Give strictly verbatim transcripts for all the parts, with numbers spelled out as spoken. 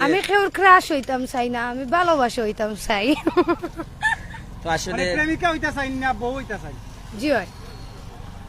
আমি কেউর ক্রাশ হইতাম চাই না, আমি ভালোবাসা হইতাম চাই। তো আসলে মানে প্রেমিকা হইতা চাই না, বউ হইতা চাই? জি হয়।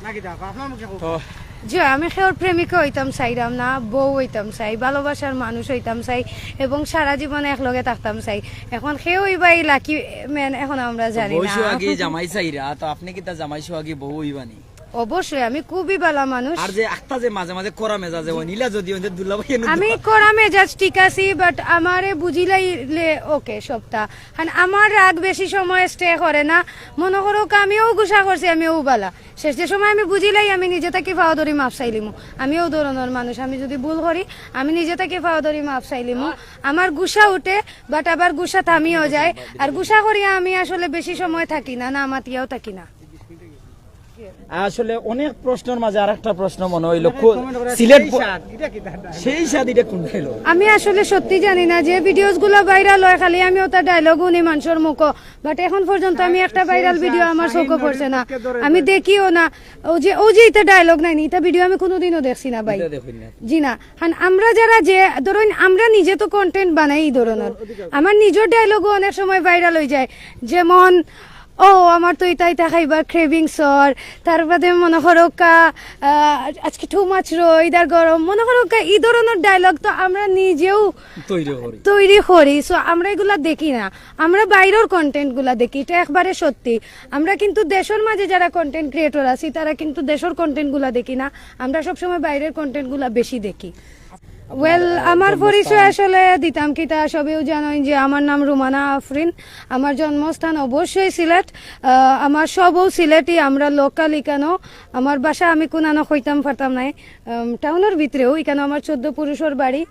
নাকি দা আপনার মুখে তো জি হয়, আমি কেউর প্রেমিকা হইতাম চাইরাম না, বউ হইতাম চাই, ভালোবাসার মানুষ হইতাম চাই, এবং সারা জীবন একলগে থাকতাম চাই। এখন কেউ হইবা এই লাকি ম্যান, এখন আমরা জানি না। বউ সোহাগী জামাই চাইরা, তো আপনি কিতা জামাই সোহাগী বউ হইবানি? অবশ্যই, আমি খুবই ভালা মানুষ। আর যে আখতা যে মাঝে মাঝে কড়া মেজাজে অইন, ইলা যদি অইন, দুলাভাই এনে আমি দুলা- কড়া মেজাজ ঠিক আছি, but আমারে বুঝিলাইলে ওকে সবটা। কারণ আমার রাগ বেশি সময় স্টে করে না। মনে করো, আমিও গুসা করছি, আমিও ভালা। শেষ যে সময় আমি বুঝিলাই, আমি নিজে থাকি পাও ধরি মাফ চাইলিমু। আমিও ধরনের মানুষ, আমি যদি ভুল করি, আমি নিজে থাকি পাও ধরি মাফ চাইলিমু। আমার গুসা উঠে, but আবার গুসা থামিও যায়। আর গুসা করিয়া আমি আসলে বেশি সময় থাকি না, না মাতিয়াও থাকি না। আসলে অনেক প্রশ্নর মাঝে আরেকটা প্রশ্ন মনে হইল, খু- সিলেট সেই প- স্বাদ, এটা কি দাদা? সেই স্বাদ, এটা কোনটা হইল? আমি আসলে সত্যি জানি না, যে ভিডিওস গুলা ভাইরাল হয় খালি আমি ওটা ডায়লগ শুনি মানুষের মুখো, but এখন পর্যন্ত আমি একটা ভাইরাল ভিডিও আমার চোখে পড়ছে না, আমি দেখিও না। ও যে ও যে এটা ডায়লগ নাইনি, এটা ভিডিও আমি কোনোদিনও দেখছি না ভাই। এটা দেখুন না। জি না। কারণ আমরা যারা যে ধরুন আমরা নিজে তো কন্টেন্ট বানাই এই ধরনের, আমার নিজের ডায়লগও অনেক সময় ভাইরাল হয়ে যায়, যেমন ও আমার তো ইতা ইতা খাইবার ক্রেভিংস অর, তার বাদে মনে করো কা আহ, আজকে টু মাছ রইদ আর গরম, মনে করো কা এই ধরনের ডায়লগ তো আমরা নিজেও তৈরি করি। তৈরি করি। সো আমরা এগুলা দেখি না, আমরা বাইরের কন্টেন্ট গুলা দেখি, এটা একবারে সত্যি। আমরা কিন্তু দেশের মাঝে যারা কন্টেন্ট ক্রিয়েটর আছি, তারা কিন্তু দেশের কন্টেন্ট গুলা দেখি না, আমরা সবসময় বাইরের কন্টেন্ট গুলা বেশি দেখি। ওয়েল, আমার পরিচয় আসলে দিতাম কিতা, সবেও জানোইন যে আমার নাম রুমানা আফরিন। আমার জন্মস্থান অবশ্যই সিলেট। আহ, আমার সবও সিলেটি, আমরা লোকাল ইকানো। আমার বাসা আমি কোনানো কইতাম পারতাম নাই। আম, টাউনের ভিতরেও ইকানো আমার চোদ্দ পুরুষের বাড়ি।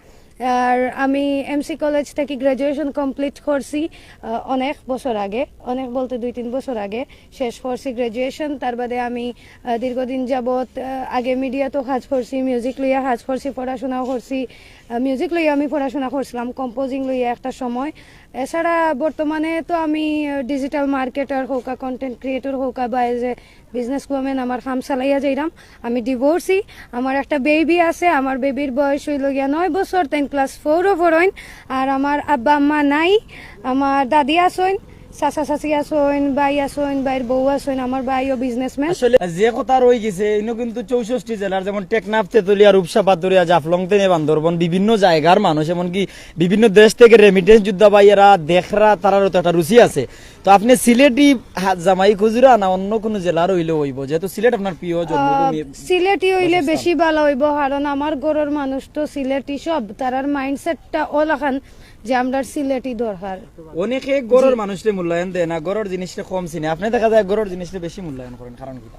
আর আমি এমসি কলেজ থেকে গ্র্যাজুয়েশন কমপ্লিট করছি, আহ, অনেক বছর আগে, অনেক বলতে দুই তিন বছর আগে শেষ করছি গ্র্যাজুয়েশন। তার বাদে আমি, আহ, দীর্ঘদিন যাবৎ, আহ, আগে মিডিয়াতেও কাজ করছি, মিউজিক লইয়া কাজ করছি, পড়াশোনাও করছি। আহ, মিউজিক লইয়া আমি পড়াশোনা করছিলাম, কম্পোজিং লইয়া একটা সময়। এছাড়া বর্তমানে তো আমি, আহ, ডিজিটাল মার্কেটার হোকা, কন্টেন্ট ক্রিয়েটর হোকা, বা এজ এ বিজনেস ওয়ামেন আমার কাম চালাইয়া যাইরাম। আমি ডিভোর্সি, আমার একটা বেবি আছে, আমার বেবির বয়স হইল গিয়া নয় বছর, তাইন ক্লাস ফোরও পড়ইন। আর আমার আব্বা আম্মা নাই, আমার দাদি আছইন, চাচা চাচি আছইন, ভাই আছইন, ভাইর বউ আছইন, আমার ভাইও বিজনেসম্যান। আসলে যে কথা রয়ে গেছে, ইনো কিন্তু চৌষট্টি জেলার, যেমন টেকনাফ, তেতুলিয়া, রূপসা, পাথুরিয়া, জাফলং, তেনে বান্দরবন, বিভিন্ন জায়গার মানুষ, এমনকি বিভিন্ন দেশ থেকে রেমিটেন্স যোদ্ধা ভাইয়েরা দেখরা, তারারও তো একটা রুচি আছে। তো আপনি সিলেটি হা- জামাই খুঁজরা না অন্য কোনো জেলার হইলে হইব, যেহেতু সিলেট আপনার প্রিয় জন্মভূমি? আহ, সিলেটি হইলে বাসস্থান। বেশি ভালো হইব, কারণ আমার ঘরের মানুষ তো সিলেটি সব, তারার মাইন্ডসেটটা অলাখান যে আমরা সিলেটি দরকার। অনেকে ঘরের মানুষরে মূল্যায়ন দেয় না, ঘরের জিনিসটা কম চিনে, আপনি দেখা যায় ঘরের জিনিসটা বেশি মূল্যায়ন করেন, কারণ কি?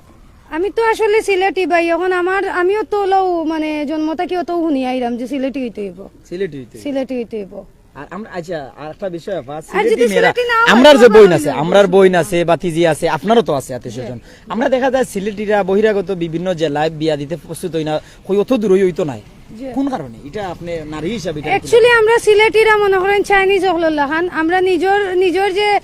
আমি তো আসলে সিলেটি ভাই, এখন আমার, আমিও তো লও, মানে, জন্ম থাকি অত শুনি আইরাম যে সিলেটি হইতে হইব। সিলেটি হইতে হইব। সিলেটি হইতে হইব। আর আমরা, আচ্ছা, আর একটা বিষয় আপা, আর সিলেটি যদি মেয়েরা, সিলেটি না হয়, আমরার তো যে বইন আছে, আমরার বইন আছে, ভাতিজি আছে, আপনারও তো আছে আত্মীয় স্বজন। আমরা দেখা যায় সিলেটিরা বহিরাগত বিভিন্ন জেলায় বিয়া দিতে প্রস্তুত হই না, কই অত দূরই হইতো নাই। জি। কোন কারণে? এটা আপনি নারী হিসাবে এটা একটু অ্যাকচুয়ালি আমরা সিলেটিরা মনে করেন চাইনিজ অকলর লাখান, আমরা নিজর, নিজর যে, আহ,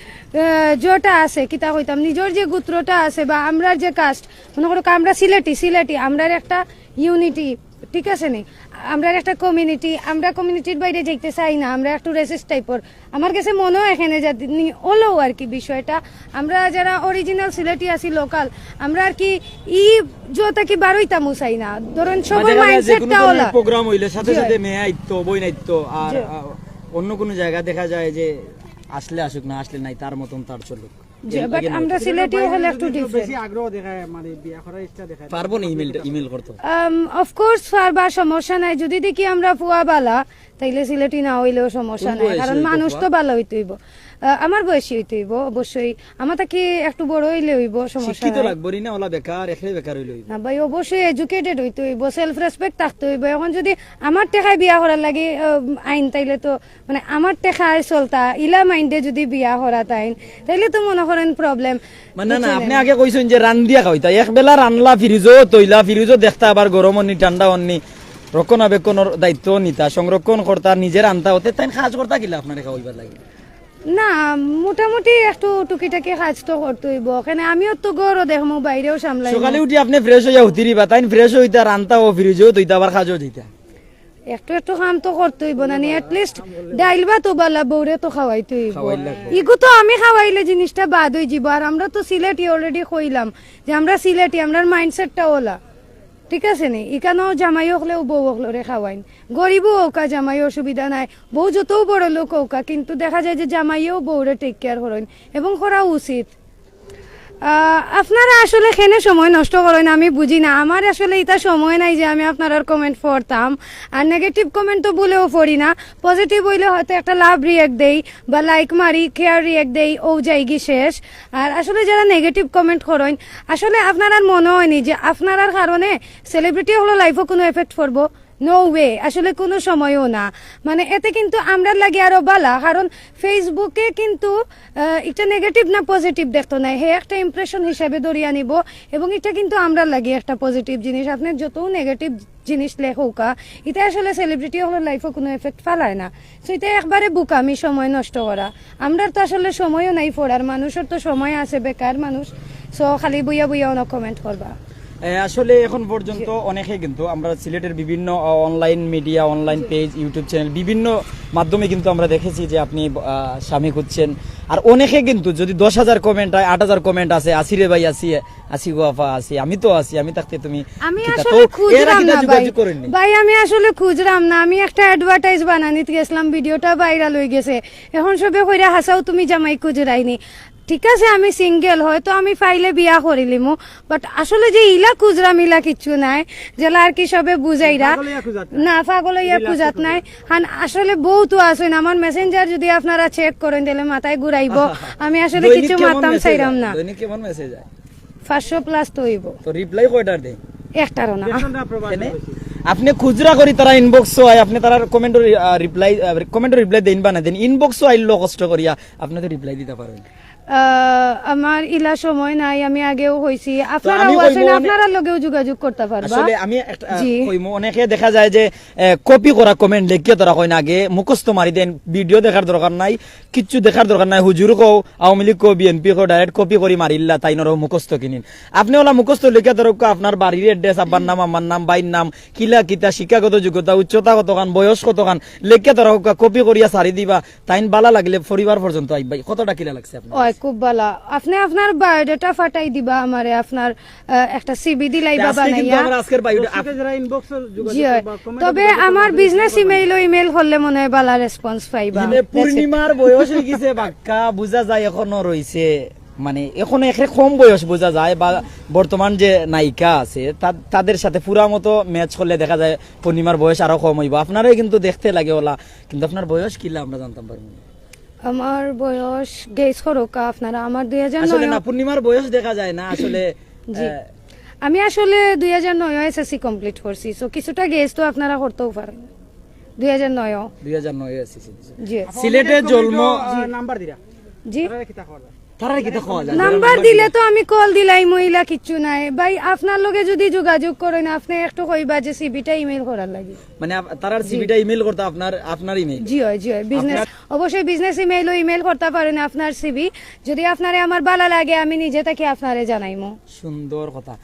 জোটা আছে, কিতা কইতাম, নিজর যে গোত্রটা আছে বা আমরার যে কাস্ট, মনে করো আমরা সিলেটি, সিলেটি, আমরার একটা ইউনিটি, ঠিক আছে নি? আমরার একটা কমিউনিটি, আমরা কমিউনিটির বাইরে যাইতে চাই না, আমরা একটু রেসিস্ট টাইপর। আমার কাছে মনে হয় এখানে যাতে নি হলো আর কি বিষয়টা, আমরা যারা অরিজিনাল সিলেটি আছি লোকাল, আমরা আর কি ই জোতা কি বারোইতামও চাই না। ধরেন সবার মাঝে মাঝে যে কোনো মাইন্ডসেটটা ধরনের হলো। প্রোগ্রাম হইলে সাথে জি। সাথে মেয়ে আইতো, বইন আইতো, আর, জি। আহ, অন্য কোনো জায়গা দেখা যায় যে আসলে আসুক, না আসলে নাই, তার মতন তার চলুক। জি, এর but আগে আমরা নয়। সিলেটি হলে একটু যদি কেউ ডিফারেন্ট। বেশি আগ্রহ দেখায়, মানে বিয়া করার ইচ্ছা দেখায়, পারবো না ইমেলটা, ইমেল করতে? অফকোর্স পারবা, সমস্যা নাই। যদি দেখি আমরা ফুয়া বালা, তাইলে সিলেটি না হইলেও সমস্যা কোন নাই, বয়সী কারণ হইতো মানুষ ফুয়া? তো বালা হইতে হইব। আহ, আমার বয়সী হইতে হইব অবশ্যই, আমার থাকি একটু বড় হইলে হইব, সমস্যা শিক্ষিত নাই। লাগবো নি না, ওলা বেকার, একরে বেকার হইলে হইব। না ভাই, অবশ্যই এডুকেটেড হইতে হইব, সেলফ রেসপেক্ট থাকতে হইব। এখন যদি আমার টেকায় বিয়া করার লাগি, আহ, আইন, তাইলে তো মানে আমার টেকায় চলতা, ইলা মাইন্ডে যদি বিয়া করা তাইন, তাইলে তো মনে করেন প্রবলেম। মানে না, না, বুঝছেন আপনি নি? আগে কইছেন যে রান্দিয়া খাওয়াইতা, এক বেলা রানলা ফ্রিজও তইলা, ফ্রিজও দেখতা আবার গরম অননি, ঠান্ডা অননি, রক্ষণাবেক্ষণর দায়িত্ব নিতা, সংরক্ষণ করতা, নিজে রানতা, হতে তাইন কাজ করতা কিলা আপনারে খাওয়াইবার লাগি? না, মোটামুটি একটু টুকিটাকি কাজ তো করতে হইব। ওখানে আমিও তো ঘরও দেখমু, বাইরেও সামলাই। সকালে উঠি আপনি ফ্রেশ হইয়া হুতিরিবা, তাইন ফ্রেশ হইতা, রানতা ও ফ্রিজও তইতা, আবার কাজও দিতা। একটু একটু কাম তো করতে অইবো না নি, at least ডাইল ভাত তো বালা বউরে তো খাওয়াইতে অইবো। খাওয়াইলে লাগবো। ইগু তো আমি খাওয়াইলে জিনিসটা বাদ অই যিবো। আর আমরা তো সিলেটি already কইলাম যে আমরা সিলেটি, আমরার mindset টা ওলা, ঠিক আছে নি? ইকানো জামাই অকলেও বউ অকলরে খাওয়াইন, গরিবও অউকা জামাই অসুবিধা নাই, বউ যতও বড় লোক অউকা, কিন্তু দেখা যায় যে জামাইও বউরে take care করইন এবং করা উচিত। আহ, আপনারা আসলে কেনে সময় নষ্ট করইন আমি বুঝি না। আমার আসলে ইতা সময় নাই যে আমি আপনারার comment পড়তাম। আর negative comment তো ভুলেও পড়ি না, positive অইলে হয়তো একটা love react দেই বা like মারি, care react দেই, অউ যাইগি শেষ। আর আসলে যারা negative comment করইন, আসলে আপনারার মনো অয়নি যে আপনারার কারণে celebrity অকলর life ও কুনু effect পড়বো? No way, আসলে কুনু সময়ও না। মানে এতে কিন্তু আমরার লাগি আরো বালা, কারণ Facebook এ কিন্তু, আহ, একটা negative না positive দেখতো নায়, হে একটা impression হিসাবে ধরিয়া নিবো এবং ইটা কিন্তু আমরার লাগি একটা positive জিনিস। আপনে যতও negative জিনিস লেখউক্কা, ইতা আসলে celebrity অকলর life ও কুনু effect ফালায় না। So ইতা একবারে বুকামি, সময় নষ্ট করা। আমরার তো আসলে সময়ও নাই পড়ার, মানুষর তো সময় আছে, বেকার মানুষ, so খালি বইয়া বইয়া অনো comment করবা। এ, আসলে এখন পর্যন্ত অনেকে কিন্তু আমরা সিলেটের বিভিন্ন, আ, online media, online page, YouTube channel, বিভিন্ন মাধ্যমে কিন্তু আমরা দেখেছি যে আপনি, আ, স্বামী খুঁজছেন। আর অনেকে কিন্তু যদি দশ হাজার comment হয়, আট হাজার comment আছে, "আছি রে ভাই, আছি, আছি গো আফা, আছি, আমি তো আছি, আমি থাকতে তুমি আমি কিতা?" আসলে তো এরা খুঁজরাম কিতা না ভাই। যোগাযোগ করেননি? ভাই, আমি আসলে খুঁজরাম না, আমি একটা advertise বানানিত গেছিলাম, video টা viral অই গেছে। এখন সবে কইরা, "হাছাউ তুমি জামাই খুঁজরায়নি।" ঠিক আছে, আমি single, হয়তো আমি পাইলে বিয়া করিলিমু, but আসলে যে ইলা খুঁজরাম ইলা কিচ্ছু নাই, যেলা আর কি সবে বুঝাইরা। পাগল অইয়া খুঁজাত নাই। না, পাগল অইয়া খুঁজাত নাই। হান আসলে বউত আছইন, আমার Messenger যদি আপনারা check করইন, তাইলে মাথায় ঘুরাইবো। আমি আসলে দৈনিক কিছু কেমন মাততাম message চাইরাম আয়? না। দৈনিক কেমন message আয়? পাঁচশো plus তো অইবো। তো reply কয়টার দেয়? একটারও না। এনে? আপনে খুচরা করি তারা inbox ও আয়, আপনে তারার comment ও রি-, আ, reply, আ, comment ও reply দেইন বা না দেইন, inbox ও আইলো কষ্ট করিয়া, আপনে তো reply দিতা পারইন। আহ, আমার ইলা সময় নাই, আমি আগেও কইছি, তো আপনারাও আমি আছইন, কইমু অনে-, আপনারার লগেও যোগাযোগ করতা পারবা। আসলে আমি একটা, আহ, জি। কইমু, অনেকে দেখা যায় যে, আহ, copy করা comment লেখিয়া তারা কইন আগে, মুখস্থ মারি দেন, video দেখার দরকার নাই, কিচ্ছু দেখার দরকার নাই, হুজুর কও, আওয়ামী লীগ কও, বিএনপি কও, direct copy করি মারিল্লা, তাইনরও মুখস্থ কিনিন। আপনে ওলা মুখস্থ লেখিয়া ধরউক্কা, আপনার বাড়ির address, আব্বার নাম, আম্মার নাম, ভাইর নাম, কিলা কিতা, শিক্ষাগত যোগ্যতা, উচ্চতা কতখান, বয়স কতখান, লেখিয়া ধরউক্কা, copy করিয়া সারি দিবা, তাইন বালা লাগলে পরিবার পর্যন্ত আইবা। কতটা কিলা লাগছে আপনার ওই, কাছে? খুব বালা। আপনে আপনার biodata পাঠাই দিবা আমারে, আপনার, আহ, একটা সিভি দিলাইবা তে আজকে কিন্তু বানাইয়া। আমার আজকের biodata দর্শকে যারা inbox এ যোগাযোগ জি হয়। করবা, comment এ তবে যোগাযোগ করবা, আমার আমাদের business email ও email করলে মনে হয় বালা response পাইবা। মানে That's it। পূর্ণিমার বয়স অই গেছে বাক্কা, বুঝা যায় এখনো রইছে, মানে এখনো একরে কম বয়স বুঝা যায়, বা বর্তমান যে নায়িকা আছে তা-, তাদের সাথে পুরা মতো match করলে দেখা যায় পূর্ণিমার বয়স আরো কম অইবো। আপনারাই কিন্তু দেখতে লাগে ওলা, কিন্তু আপনার বয়স কিলা আমরা জানতাম পারবো না। আমার বয়স guess করউক্কা আপনারা, আমার দুই হাজার নয় আসলে না, পূর্ণিমার বয়স দেখা যায় না আসলে। জি। আহ, আমি আসলে দুই হাজার নয় এসএসসি complete করছি, so কিছুটা guess তো আপনারা করতেও পারেন। দুই হাজার নয়। দুই হাজার নয় এসএসসি দিছে। জি। সিলেটে জন্ম। আহ, নাম্বার দিরা। জি। তারারে কিতা কওয়া যায়? তারারে কিতা কওয়া যায়? নাম্বার দিলে তো আমি কল দিলাইমু, ইলা কিচ্ছু নাই। ভাই, আপনার লগে যদি যোগাযোগ করইন, আপনে একটু কইবা যে সিভিটা email করার লাগি। মানে আপ-, তারার জি। সিভিটা email করতা আপনার, আপনার email? জি হয়, জি হয়। Business, আপনার অবশ্যই business email ও email করতা পারেন আপনার সিভি। যদি আপনারে আমার বালা লাগে, আমি নিজে থাকি আপনারে জানাইমু। সুন্দর কথা।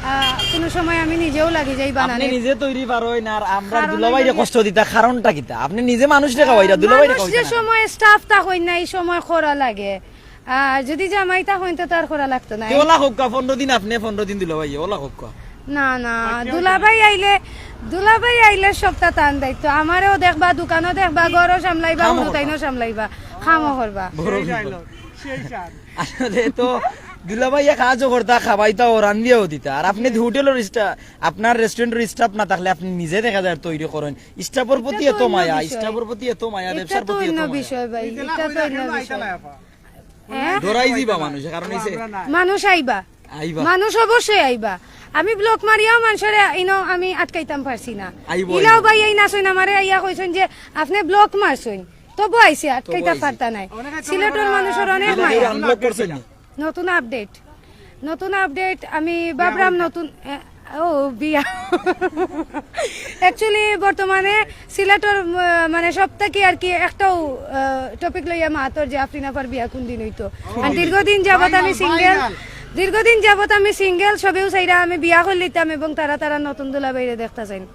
আহ, কোনো সময় আমি নিজেও লাগি যাই আপনি বানানি। নিজে তৈরি পারইন, আর আমরা কারণ দুলাভাইরে অইলো কষ্ট দিতা, কারণটা কিতা? আপনি নিজে মানুষরে খাওয়াইরা, দুলাভাইরে মানুষ খাওয়াইতা যে না। সময় staff থাকইন না, এই সময় করা লাগে। আর যদি জামাই থাকইন তো তার করা লাগতো না। তে ওলা কউক্কা, পনেরো দিন আপনি, পনেরো দিন দুলাভাই, ওলা কউক্কা। না, না, আর কেউ দুলাভাই আইলে, দুলাভাই আইলে সবটা তান দায়িত্ব। আমারেও দেখবা, দোকানও দেখবা, ঘরও সামলাইবা, কামও হুরুতাইনও করবা। সামলাইবা, কামও করবা। বড় সেই বিপদ। Dialogue, সেই স্বাদ। আসলে তো দুলাভাইয়ে কাজও করতা, খাবাইতাও, রান্ধিয়াও দিতা। আর আপনি যে হোটেলর স্টা-, আপনার রেস্টুরেন্টর staff না থাকলে আপনি নিজে দেখা যায় তৈরি করেন। Staffর প্রতি এটা তো এত অন্য মায়া, বিষয়। Staffর প্রতি এত মায়া, এটা ব্যবসার তো প্রতি এত অন্য মায়া। বিষয় ভাই, এই জেলা এটা তো কইরা অন্য কেন আইতা বিষয়। না, আপা? হ্যাঁ? ডরাই দিবা মানুষ, কারণ অইছে আমরা না। মানুষ আইবা। আইবা। মানুষ অবশ্যই আইবা। আমি block মারিয়াও মানুষরে ইনো আমি আটকাইতাম পারছি না। আইবো, ইলাও আইবো। ভাই এই নাচইন আমারে আইয়া কইছইন যে আপনি block মারছইন। তবু আইছি, আটকাইতা পারতা নাই। সিলেটর মানুষর অনেক মায়া। Unblock করছইন নি? নতুন update, নতুন update আমি ভাবরাম নতুন, এ, ও, বিয়া। Actually বর্তমানে সিলেটর, আহ, মানে সব থাকি আর কি একটাও, আহ, topic লইয়া মাতর যে আফরিন আফার বিয়া কোন দিন অইতো। আর দীর্ঘদিন যাবত আমি single, দীর্ঘদিন যাবত আমি single, সবেউ চাইরা আমি বিয়া করিলিতাম এবং তারা তারা নতুন দুলাভাইরে দেখতা চাইন।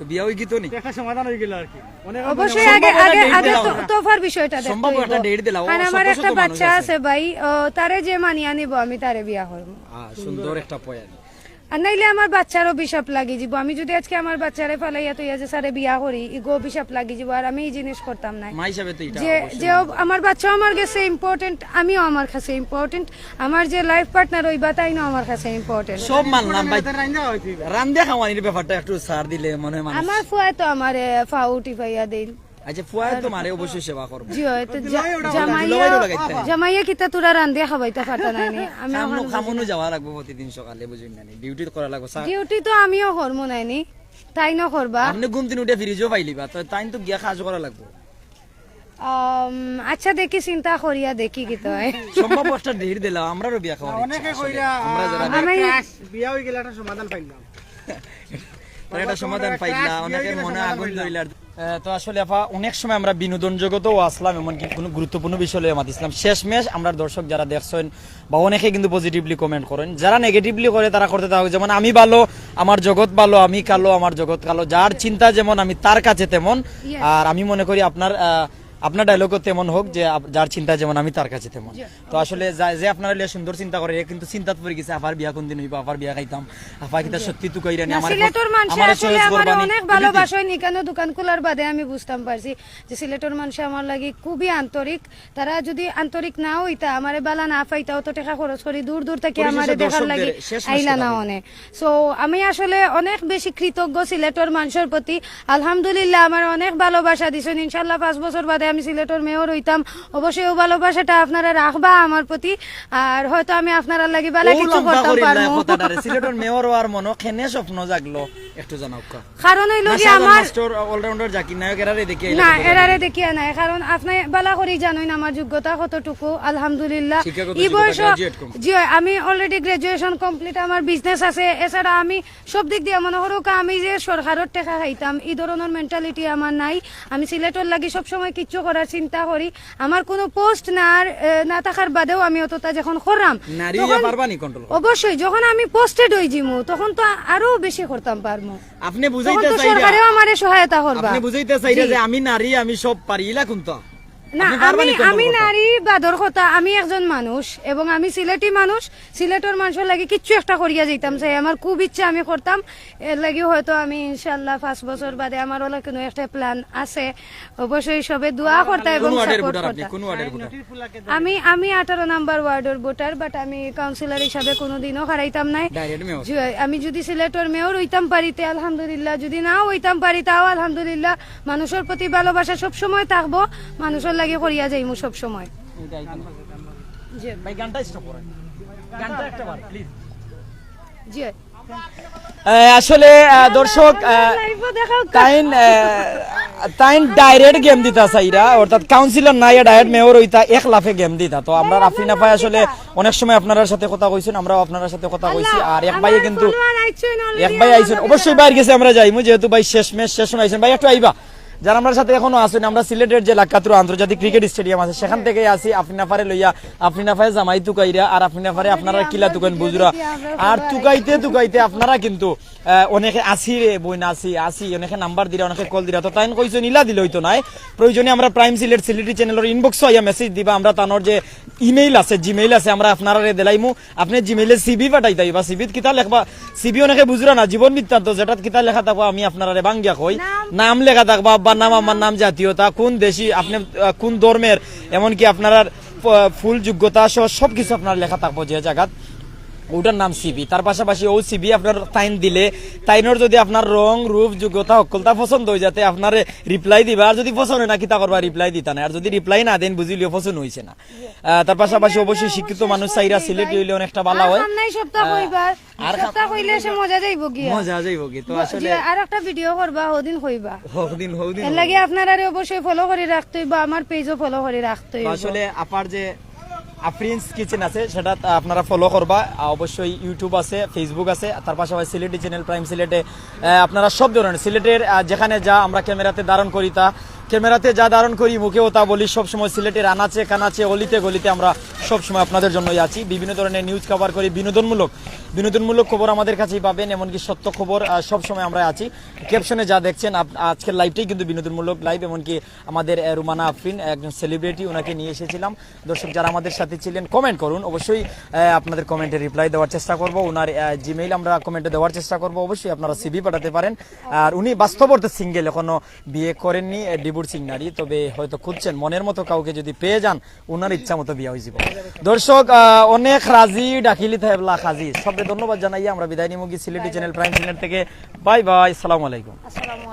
তো বিয়া অই গেতো নি? একটা সমাধান হয়ে গেল আর কি। অনেক অবশ্যই আগে আগে আগে তো- তোফার বিষয়টা দেখতে সম্ভব হইবো। একটা ডেট দিলাও। কারণ আমার একটা বাচ্চা আছে ভাই, ও, তারে যে মানিয়া নিব আমি তারে বিয়া করব। আহ, সুন্দর একটা পয়েন্ট। আর নাইলে আমার বাচ্চার অভিশাপ লাগি যাব। আমি যদি আজকে আমার বাচ্চারে ফালাইয়া তুই যে স্যারে বিয়া করি, ইগো অভিশাপ লাগি যাব, আর আমি এই জিনিস করতাম না। মা হিসাবে তো এটা যে অবশ্যই যে ও- আমার বাচ্চাও আমার কাছে ইম্পর্টেন্ট, আমিও আমার কাছে ইম্পর্টেন্ট, আমার যে লাইফ পার্টনার ওইবা তাইনও আমার কাছে ইম্পর্টেন্ট। সব মানলাম ভাই। রান্না হইতে হইবে। রান্ধে খাওয়ানির ব্যাপারটা একটু ছাড় দিলে মনে হয় মানুষ। আমার ফুয়ায় তো আমারে ফাউ টিপাইয়া দিন। আচ্ছা, ফুয়ায় তো মারে অবশ্যই সেবা করবো। জি হয় তো। দুলাভাইরও লাগাইতে নাই। জামাইয়া কিতা তোরা রান্ধিয়া খাবাইতা পারতা নাই নি? আমি খামু ওখানে খামুনু যাওয়া লাগবো প্রতিদিন সকালে, বুঝুন না নি? ডিউটি করা লাগবো। সা- ডিউটি তো আমিও করমু নাইনি, তাইনও করবা। আপনি ঘুম দিন উঠে ফিরিজও পাইলিবা, তো তাইন তো গিয়া কাজ করা লাগবো। আম, আচ্ছা, দেখি, চিন্তা করিয়া দেখি কিতা হয়। সম্ভব একটা ডেট দিলাও, আমরারও বিয়া খাওয়া অনেকে ইচ্ছা আসলে। কইরা আমরা যারা আমার আমি- ক্রাশ বিয়া হয়ে গেলে একটা সমাধান পাইলাম। তারা একটা সমাধান পাইলা, ক্রাশ বিয়া অনেকের হয়ে গেলে মনে সমাধান আগুন পাইলা। ধরিলার। আহ, তো আসলে আফা, অনেক সময় আমরা বিনোদন জগতেও আসলাম, এমনকি কোনো গুরুত্বপূর্ণ বিষয় লইয়া মাতিছিলাম। শেষমেশ আমরা দর্শক যারা দেখছেন বা অনেকে কিন্তু পজিটিভলি কমেন্ট করেন, যারা নেগেটিভলি করে তারা করতে থাকুক। যেমন আমি ভালো, আমার জগৎ ভালো, আমি কালো, আমার জগৎ কালো, যার চিন্তা যেমন আমি তার কাছে তেমন। Yes. আর আমি মনে করি আপনার আহ, আপনার ডায়লগও তেমন হোক যে আপ- যার চিন্তা যেমন আমি তার কাছে তেমন। তো আসলে যা- যে আপনারা লিয়া সুন্দর চিন্তা করে, এ কিন্তু চিন্তাত পড়ে গেছে, আফার বিয়া কোন দিন হইবা, আফার বিয়া খাইতাম, আফা কিতা সত্যি তুকাইরা নি, না, আমার সিলেটর ফ- মানুষে আমার আসলে চয়েস আমার করবা নি। অনেক ভালোবাসা হয়। নিকানো দোকান খোলার বাদে আমি বুঝতাম পারছি যে সিলেটর মানুষে আমার লাগি খুবই আন্তরিক। তারা যদি আন্তরিক না হইতা, আমারে বালা না পাইতা, অত টাকা খরচ করি দূর দূর থেকে পরিশেষে আমারে দেখার লাগি দর্শকদের শেষ আইলা মেসেজ না হবে। অনে। সো আমি আসলে অনেক বেশি কৃতজ্ঞ সিলেটর মানুষের প্রতি। আলহামদুলিল্লাহ, আমার অনেক ভালোবাসা দিছেন। ইনশাল্লাহ পাঁচ বছর বাদে আমি সিলেটর মেয়র হইতাম, অবশ্যই ও ভালোবাসাটা আপনারা রাখবা আমার প্রতি। আর হয়তো আমি আপনারার লাগি বালা ও কিছু লম্বা করতাম করিলা পারমু। কথাটারে। সিলেটর মেয়র হওয়ার মনো কেনে স্বপ্ন জাগলো, একটু জানাউক্কা। কারণ হইল কি নাসির আলম আমার মাস্টার, অলরাউন্ডার জাকির নায়ক, এরারে দেখি না, এরারে দেখিয়া নাই, কারণ আপনি বালা করি জানোই না আমার যোগ্যতা কতটুকু। আলহামদুলিল্লাহ। শিক্ষাগত ই যোগ্যতা বয়স গ্র্যাজুয়েট কম। জি হয়, আমি অলরেডি গ্র্যাজুয়েশন কমপ্লিট, আমার বিজনেস আছে। এছাড়া আমি সব দিক দিয়া মনে করুক, আমি যে সরকারের টাকা খাইতাম, এই ধরনের মেন্টালিটি আমার নাই। আমি সিলেটর লাগি সবসময় কিচ্ছু করার চিন্তা করি। আমার কোনো পোস্ট না, এ, না থাকার বাদেও আমি অতটা যখন করলাম, নারী তখন হইয়া পারবা নি কন্ট্রোল করতে? অবশ্যই যখন আমি পোস্টেড হয়ে যিমু, তখন তো আরো বেশি করতাম পারমু। আপনি তখন বুঝাইতে তো চাইরা, সরকারেও আমারে সহায়তা করবা। আপনি বুঝাইতে চাইরা জি। যে আমি নারী, আমি সব পারি, ইলা কোনটা? না, আপনি পারবা আমি নি control আমি করতে? নারী বাদর কথা, আমি একজন মানুষ এবং আমি সিলেটি মানুষ। সিলেটর মানুষের লাগি কিচ্ছু একটা করিয়া যাইতাম চাই, আমার খুব ইচ্ছা আমি করতাম। এর লাগি হয়তো আমি ইনশাল্লাহ পাঁচ বছর বাদে আমার ওলা কোনো একটা প্ল্যান আছে। অবশ্যই সবে দোয়া করতা এবং কোন ওয়ার্ডের সাপোর্ট ভোটার আপনি? করতা। কোন ওয়ার্ডের ভোটার? আমি আমি আঠারো নাম্বার ওয়ার্ডের ভোটার, বাট আমি কাউন্সিলর হিসাবে কোনোদিনও হারাইতাম নাই। Direct mayor. জি, আমি যদি সিলেটর মেয়র হইতাম পারিতে আলহামদুলিল্লাহ, যদি নাও হইতাম পারি তাও আলহামদুলিল্লাহ। মানুষের প্রতি ভালোবাসা সব সময় থাকবো, মানুষের লাগি করিয়া যাইমু সব সময়। জি। ভাই, গানটা স্টপ করেন। গানটা একটা বার, প্লিজ। জি। আহ, আসলে, আহ, দর্শক, আহ, লাইভও দেখাও। তাইন, আহ, তাইন ডাইরেক্ট গেম দিতা চাইরা, অর্থাৎ কাউন্সিলর নাই, ডাইরেক্ট মেয়র হইতা, এক লাফে গেম দিতা। তো আমরা রাফিন আফায় আসলে অনেক সময় আপনার সাথে কথা কইছেন, আমরাও আপনার সাথে কথা কইছি। আর এক ভাইয়ে কিন্তু এক ভাই আইছেন, অবশ্যই বাইরে গেছে, আমরা যাইমু, যেহেতু ভাই শেষ ম্যাচ, শেষ সময় আইছেন। ভাই, একটু আইবা, যারা আমরার সাথে এখনো আছেন, আমরা সিলেটের যে লাক্কাতুরা আন্তর্জাতিক ক্রিকেট স্টেডিয়াম আছে, সেখান থেকে আছি। আফরিন আফারে লইয়া, আফরিন আফায় জামাই তুকাইরা, আর আফরিন আফারে আপনারা কিলা তুকাইন বুঝরা। আর তুকাইতে তুকাইতে আপনারা কিন্তু, আহ, অনেকে আসি রে বইন, আসি, আসি, অনেকে নাম্বার দিরা, অনেকে কল দিরা, তো তাইন কইছেন ইলা দিলে হইতো নায়। প্রয়োজনে আমরা প্রাইম সিলেট সিলেটি চ্যানেলর ইনবক্সও আইয়া মেসেজ দিবা, আমরা তানর যে ইমেইল আছে, জিমেইল আছে, আমরা আপনারারে দিলাইমু। আপনি জিমেইলে সিভি পাঠাইতা অইবা, সিভিত কিতা লেখবা, সিভি অনেকে বুঝরা না, জীবন বৃত্তান্ত যেটাত কিতা লেখা থাকবো আমি আপনারারে ভাঙ্গিয়া কই। নাম। নাম লেখা থাকবো, আব্বার নাম, আমার নাম, জাতীয়তা, কোন দেশি, আপনি, আহ, কোন ধর্মের, এমনকি আপনারার ফ-, ফুল যোগ্যতা সহ সব কিছু আপনার লেখা থাকবো যে জায়গাত। ওটার নাম সিভি। তার পাশাপাশি ও সিভি আপনার তাইন দিলে, তাইনর যদি আপনার রং, রূপ, যোগ্যতা, হক্কলতা পছন্দ হয়ে যাতে আপনারে রিপ্লাই দিবা। আর যদি পছন্দ হয় না, কিতা করবা, রিপ্লাই দিতা না। আর যদি রিপ্লাই না দেন, বুঝিলিও পছন্দ হইছে না। আহ, তার পাশাপাশি অবশ্যই শিক্ষিত মানুষ চাইরা সিলেটি হইলে অনেকটা ভালো হয়। সামনে সপ্তাহ আহ, কইবার, আর সপ্তাহ কইলে সে মজা যাইব গিয়া। মজা যাইব কি? তো জি, আসলে আর একটা ভিডিও করবা, ওদিন কইবা। হকদিন, হকদিন এর লাগি আপনারারে অবশ্যই ফলো করে রাখতে হইব, আমার পেজও ফলো করে রাখতে তো হইব। আসলে আপার যে আফরিনস কিচেন আছে, সেটা আপনারা ফলো করবা। আহ, অবশ্যই YouTube আছে, Facebook আছে, তার পাশাপাশি সিলেটি চ্যানেল প্রাইম সিলেটে, আহ, আপনারা সব ধরনের সিলেটের, আহ, যেখানে যা আমরা ক্যামেরাতে ধারণ করি, তা ক্যামেরাতে যা ধারণ করি, মুখে ওটা বলি, সবসময় সিলেটের আনাচে কানাচে, অলিতে গলিতে আমরা সবসময় আপনাদের জন্যই আছি। বিভিন্ন ধরনের নিউজ কভার করি, বিনোদনমূলক বিনোদনমূলক খবর আমাদের কাছেই পাবেন, এমনকি সত্য খবর। আহ, সব সময় আমরা আছি। ক্যাপশনে যা দেখছেন, আপ- আজকের লাইভটাই কিন্তু বিনোদনমূলক লাইভ। এমনকি আমাদের আহ, রুমানা আফরিন, একজন সেলিব্রিটি, ওনাকে নিয়ে এসেছিলাম। দর্শক যারা আমাদের সাথে ছিলেন, কমেন্ট করুন, অবশ্যই আহ, আপনাদের কমেন্টে রিপ্লাই দেওয়ার চেষ্টা করব। ওনার জিমেইল আমরা কমেন্টে দেওয়ার চেষ্টা করব, অবশ্যই আপনারা সিভি পাঠাতে পারেন। আর উনি বাস্তব অর্থে সিঙ্গেল, এখনো বিয়ে করেননি, ডিভোর্সিং নারী, তবে হয়তো খুঁজছেন, মনের মতো কাউকে যদি পেয়ে যান, ওনার ইচ্ছা মতো বিয়া হয়ে যাব। দর্শক আহ, অনেক রাজি ডাকিলি থাইবলা কাজী, সবরে ধন্যবাদ জানাইয়া আমরা বিদায় নিমুগি সিলেটি চ্যানেল প্রাইম সিলেট থেকে। বাই বাই, আসসালামু আলাইকুম। আসসালামু